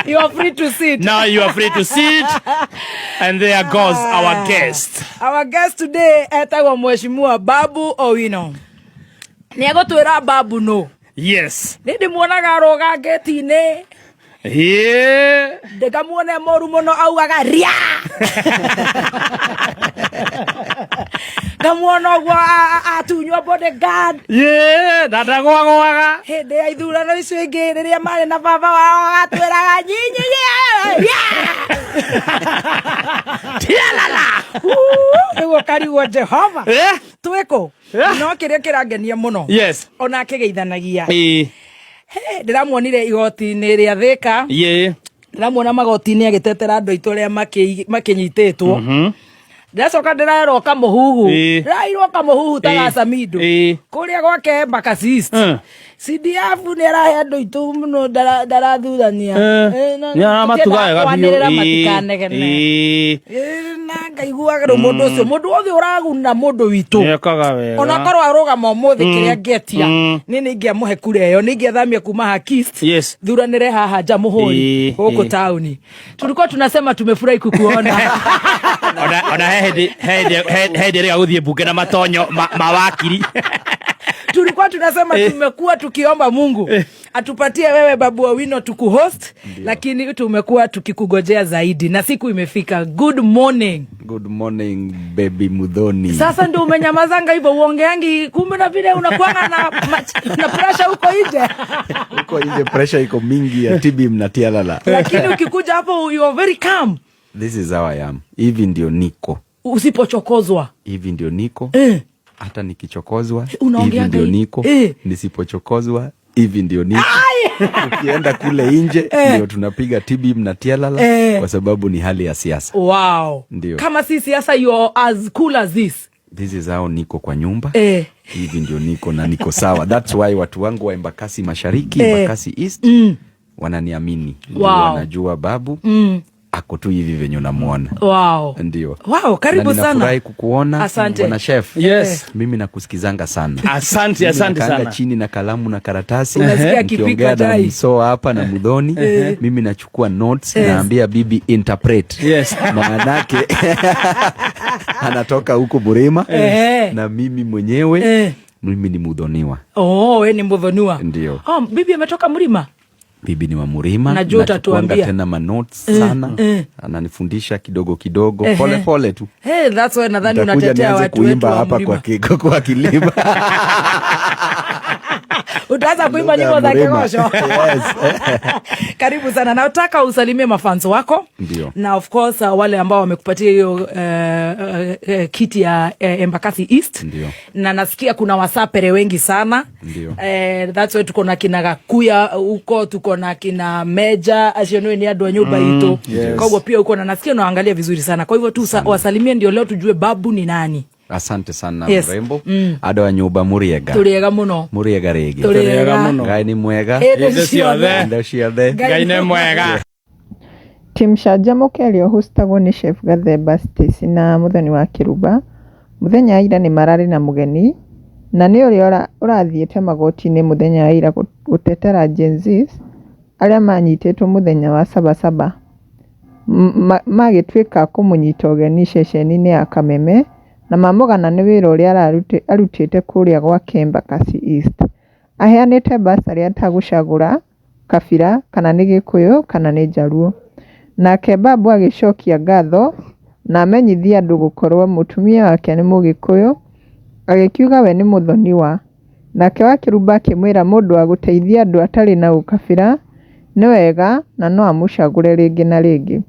You are free to sit. Now you are free to sit, and there goes our guest. Our guest today etagwo Mheshimiwa Babu Owino. Nĩ egũtwĩra Babu no. Yes. Nĩ ndĩmuonaga arũga ngĩti-inĩ. Yeah. Ndĩkamuone mũru mũno augaga ria. Ngamuona ũguo atunywo bodyguard. Yeah, na ndagwagwaga. Hĩndĩ ya ithurano icio ingĩ rĩrĩa marĩ na baba wao atwĩraga nyinyi ria. Tialala. Nĩguo karigwo Jehova. Eh? Twĩkũ? Eh? No kĩrĩa kĩrangenia mũno. Yes. Ona akĩgeithanagia. Eh. He, ndĩramuonire igoti-inĩ rĩa Thĩka. Yeah. Ndĩramuona magoti-inĩ agĩtetera andũ aitũ arĩa makĩnyitĩtwo. Ndĩracoka ndĩrerwo kamũhuhu. Ĩĩ. Ndĩrairwo kamũhuhu ta Ĩĩ. gacamindo. Ĩĩ. Kũrĩa gwake Embakasi East. CDF nĩ arahe andũ aitũ mũno ndarathurania. Ĩĩ, na- Nĩ aramatuga wega biũ. kwanĩrĩra Ĩĩ. matikanegene. Ĩĩ. Ĩĩ, na ngaiguaga rĩu mũndũ ũcio mũndũ wothe ũraguna mũndũ witũ Nĩekaga wega. Onakorwo arũgama ũmũthĩ kĩrĩa ngĩetia nĩ nĩ ingĩamũhe kura ĩyo nĩ ingĩathamia kuma Hakist Yes. thuranĩre haha Jamhuri Ĩĩ, gũkũ ĩĩ. taũni. Tulikuwa tunasema tumefurahi kukuona. Ona he hĩndĩ ĩrĩa gũthiĩ mbunge na matonyo ma wakiri. Tulikuwa tunasema tumekuwa tukiomba Mungu atupatie wewe Babu Owino tukuhost, lakini tumekuwa tukikugojea zaidi na siku imefika. Good morning. Good morning, baby Muthoni. Sasa ndio umenyamazanga hivyo uongeangi, kumbe na vile unakuanga na pressure huko nje. Huko nje pressure iko mingi ya TB mnatialala. Lakini ukikuja hapo you are very calm. This is how I am. Hivi ndio niko. Usipochokozwa. Hivi ndio niko. Hata nikichokozwa hivi Unaongeanga ndio hivi. niko. Nisipochokozwa hivi ndio niko. Ukienda kule nje ndio tunapiga TB mnatialala kwa sababu ni hali ya siasa. Ndio. Kama si siasa you are as cool as this. This is how niko kwa nyumba. Hivi ndio niko na niko sawa. That's why watu wangu wa Embakasi Mashariki, Embakasi East wananiamini. Ndio wanajua Babu ako tu hivi venye unamuona. Ndio. Wow, karibu Na sana. ninafurahi kukuona. Asante. Bwana chef. Yes. Mimi nakusikizanga sana. Asante, Mimi asante nakaanga sana. chini na kalamu na karatasi. Unasikia akipika Nikiongea na chai. msoo hapa na Muthoni, mimi nachukua notes, naambia bibi interpret. Maanake anatoka huko Burema na mimi mwenyewe mimi ni Muthoniwa. Oh, we ni Muthoniwa. Ndio. Oh, bibi ametoka Mlima. Bibi ni wa Murima. Najua Nachukuanga utatuambia. tena ma notes sana. Ananifundisha kidogo kidogo, pole pole tu. Hey, that's why nadhani Nitakuja unatetea nianze watu wetu kuimba wa hapa Mlima. kwa kilima. Utaanza kuimba Lugha ya nyimbo za Murima. Kigosho. Yes. Karibu sana. Nataka usalimie mafans wako. Ndio. Na of course wale ambao wamekupatia hiyo kiti ya Embakasi East. Ndio. Na nasikia kuna wasapere wengi sana. Ndio. That's why tuko na kina Gakuya huko, tuko na kina Meja, acio nĩ ni andũ a nyũmba itũ. Yes. Kwa hivyo pia uko na nasikia unaangalia vizuri sana. Kwa hivyo tu wasalimie ndio leo tujue Babu ni nani. Asante sana mrembo. Andũ a nyũmba mũrĩega. Tũrĩega mũno. Mũrĩega rĩngĩ. Tũrĩega mũno. Ngai nĩ mwega. Hĩndĩ Hĩndĩ ciothe. Hĩndĩ ciothe. Ngai nĩ mwega. Team Canjamũke ĩrĩa ũhostagwo nĩ Chef Gathemba Stacy na Mũthoni wa Kĩrumba, mũthenya wa ira nĩ mararĩ na mũgeni, na nĩ ũrĩa ũrathiĩte magoti-inĩ mũthenya wa ira gũtetera Gen Zs arĩa manyitĩtwo mũthenya wa Sabasaba, magĩtuĩka a kũmũnyita ũgeni ceceni-inĩ ya Kameme na mamũgana nĩ wĩra ũrĩa arutĩte kũrĩa gwake Embakasi East. Aheanĩte bursary atagũcagũra kabira kana nĩ Gĩkũyũ kana nĩ Jaluo. Nake Babu agĩcokia ngatho na amenyithia andũ gũkorwo mũtumia wake nĩ Mũgĩkũyũ, agĩkiuga we nĩ Mũthoniwa. Nake Wakĩrumba akĩmwĩra mũndũ wa gũteithia andũ atarĩ na ũkabira nĩ wega na no amũcagũre rĩngĩ na rĩngĩ.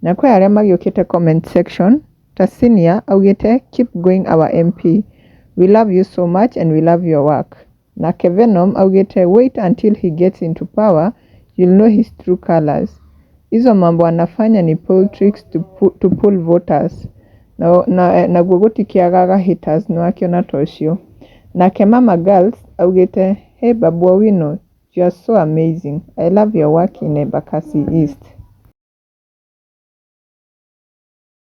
Na kwĩ arĩa magĩũkĩte comment section ta Senior augĩte, "Keep going, our MP, we love you so much and we love your work." Nake Venom augĩte, "Wait until he gets into power, you'll know his true colors. Hizo mambo anafanya ni politics to pull voters." Na naguo gũtikĩagaga haters nĩwakĩona ta ũcio. Nake Mama Girls augĩte, "Hey Babu Owino, you are so amazing. I love your work in Embakasi East."